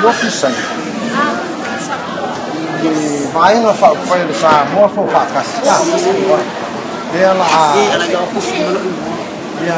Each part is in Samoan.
lofi saina le vaega faaupufai o le Samoa Faufaatasi lea la ia.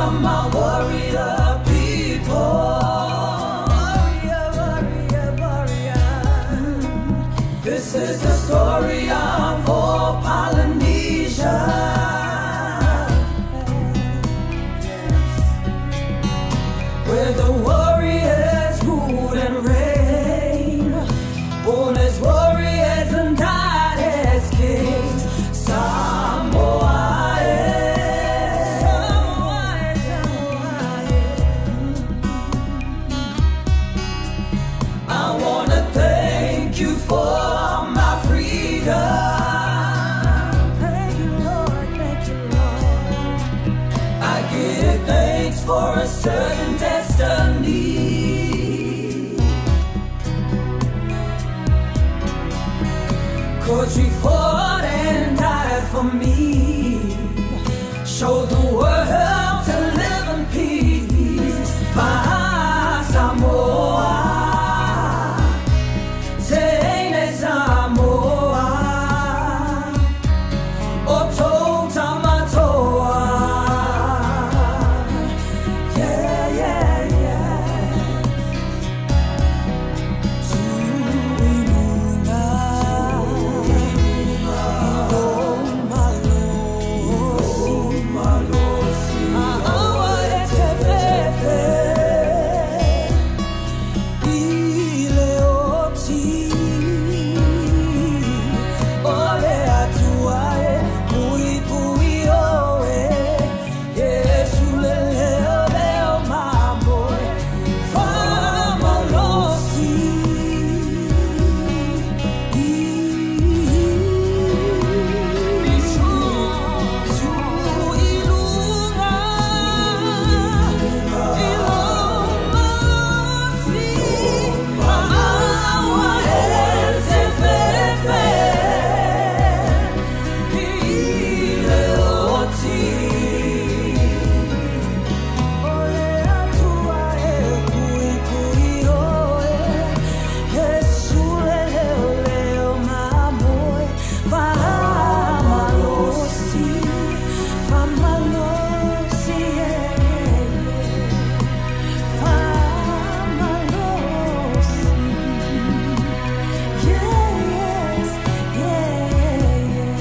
of my warrior people. Warrior, warrior, warrior. This is the story of all Polynesia. Yes. Where the warriors rule and reign, born as warriors and died as kings. Samoa, eh. Samoa, Samoa, eh. I wanna thank you for my freedom. Thank you, Lord, thank you, Lord. I give thanks for a certain destiny. 'Cause you fought and died for me. Showed the world to live in peace. Samoa, Teine Samoa, O Tamatoa. Yeah, yeah, yeah. Tuiluna, Malosi, Awa e te fefe, I le oti, o le atua e, pui pui oe, Yesu le leo leo mamoe, Famalosi. Be strong, Tuilunga, ilo malosi, Awa e te fefe, I le oti, o le atua e pui pui oe, Yesu le leo leo mamoe, Famalosi, Famalosi, yeah, yeah, yeah. Famalosi, yes, yeah, yeah.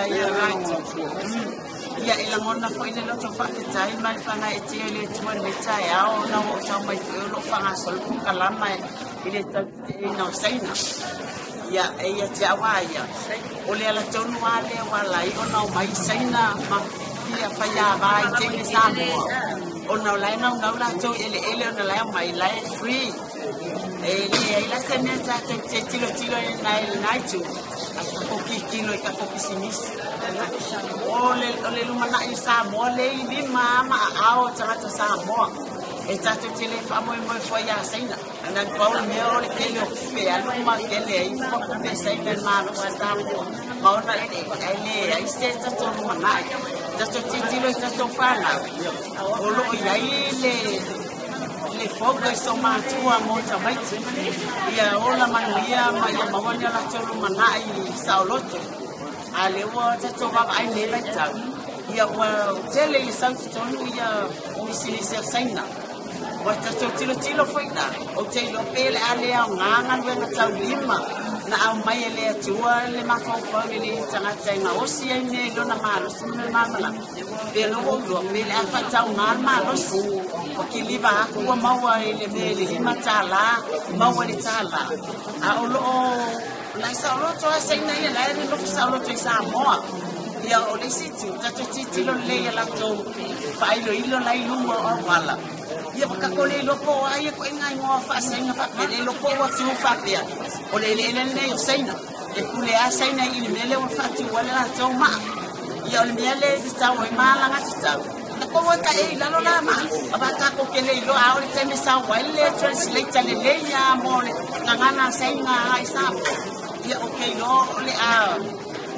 Yeah, right. Ia e lagona foʻi le loto faafetai ma le faagaeetia i le Atua i lenei taeao ona ua ou tau mai foi o loo faagasolo polokalama i le tauteteʻeina o Saina. Ia e ia te au a ia o le alatonu a lea ua alai ona o mai Saina ma fia faiāvā i teine Samoa ona o lae naunau latou i eleele ona lae aumai lae free. E leai la se mea tatou te tilotilo ai lena itu, a tatou tilotilo i tatou pisinisi. O le lumanai o Samoa lea i lima ma aao o tagata Samoa. E tatou te le faamoemoe fua ia Saina. Na o le pau le mea o le tele o tupe e alu ma tele ai fua tupe a Saina i le malosi o Samoa ma ona eleele, ae leai se tatou lumanai. Tatou tilotilo i tatou fanau, o lo o i ai le focus o matua mo tamaiti ia ola manuia ma ia maua ni a latou lumanai saoloto. A lea ua tatou vaavaai nei vaitau, ia ua tele i sau i totonu ia pisinisi a Saina. Ua tatou tilotilo foi la, ou te iloa pe le a le aoga galuega taulima na aumai e le Atua le mafaufau lelei o tagata e gaosi ai mea i lona malosi ma le malamalama. Pe lea ua ou iloa, pe le a faatauga le malosi. Ua kiliva atu ua maua i le mea i le $5, maua i le $1. A o lo o la e saoloto lava Saina ia, la e nonofo saoloto i Samoa. Ia o le isi itu, tatou tilotilo lelei i a latou faailoilo la i luga o auala. Ia ua tatou le iloa po o a ia ituaiga igoa faa-Saina faapea, le iloa po ua tu faapea, o le eleele lenei o Saina. E pule lava Saina i le mea lea ua faatu ai le latou maa. Ia o le mea lea e tatau ai ma alagatatau, tatou o tae i lalo la maa, aua tatou te le iloa a o le taimi e sau ai le translator lelei lava mo le gagana a Saina i Samoa. Ia ou te iloa o le a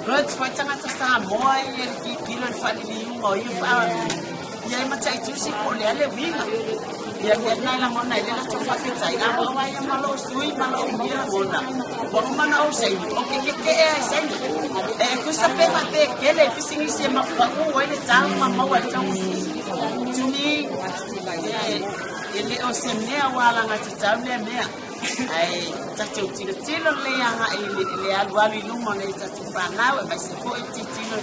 hurt foi tagata Samoa i le tilotilo i le faaliliuga o ia faa ia e mataitusi po o le a le uiga. Ia mea lena e lagona ai le latou faafetai. A o ai ia ma lou sui ma lou ia lagona, ua uma ona ou saini, ou te tetee lava i saini. E tusa pe faapea e tele pisinisi e pau ai le tau ma maua ai le taugofie. To me, e le o se mea ua alagatatau lea mea. Ae tatou tilotilo lelei agai i le alualu i luma o nai a tatou fanau, aemaise foi tilotilo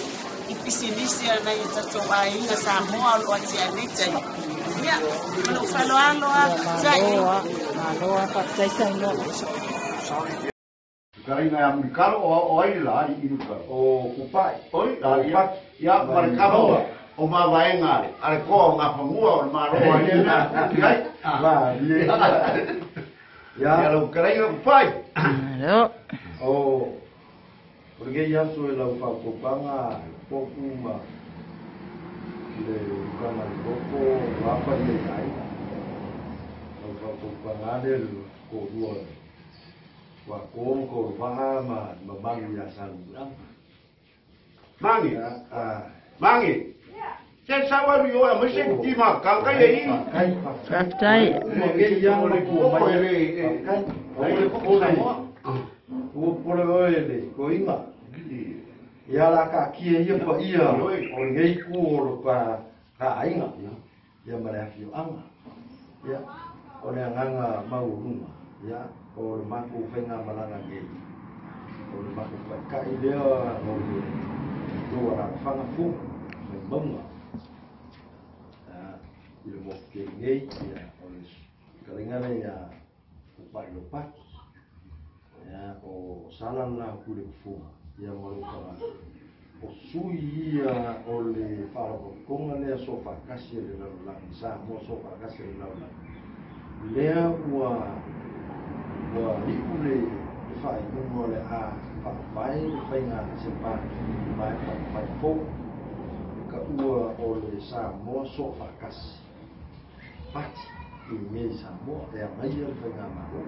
i pisinisi a nai o tatou aiga Samoa o lo o atiae nei taimi. Ia, ma lou faaaloalo lava, faafetai. Malo lava, faafetai saunoa. Fetalaiga ia Mulitalo, o ai le la i Mulitalo? O Kupai. Oi, a ia, ma le kava o mavaega a le toa o Gafanua o le Malo ai le mea i ai. Malie. Ia lau fetalaiga Kupai. Malo. O lenei aso e lau faaopoopaga poku ma le ukaga le loko ua apa ia i aiga. Lau faaopoopaga ane le toalua ua ko ma Kolovaa ma mamalu ia Salemuliaga. Mangi. Mangi. Se sau alu i oe a mai se ti ma kanga ia i. Faafetai. Ua pole oe le koiga. Ia la kaatia ia paia o lenei itu o lo ka aiga. Ia ma le afioaga. Ia, o le agaga maualuga, ia, o le matou faigamalaga nei, o le matou taitai lea o le tou alaalafaga fou mai mauga, ia, i le motu tele nei, ia, o le fetalaiga lea ia Kupai Lopati, ia, o Sala lena o Tuiletufuga, ia ma lou tagata. O sui ia o le faalapotopotoga lea Soofaatasi a le Lalolagi, Samoa Soofaatasi a le Lalolagi, lea ua iu le faaiuga o le a faavae le faiga se pati vaega faaupufai fou e taua o le Samoa Soofaatasi Pati i inei i Samoa e agaia le faigamalo.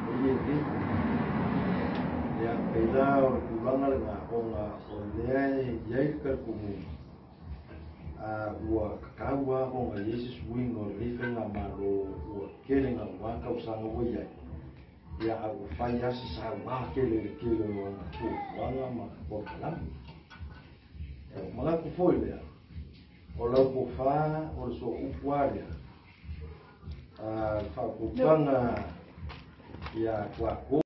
E i ai nei. Ia, pei la o le tulaga lena ona o lea e i ai le talitonuga a ua tatau lava ona i ai se suiga o lenei faigamalo ua tele nauna tausaga ua i ai. Ia, a ua fai lava se saua tele i le tele o ana fuafuaga ma polokalame. Ia, ua manatu foi lea, O lau tofa o le sooupu lava lea, a le faaopoopaga ia Tuato.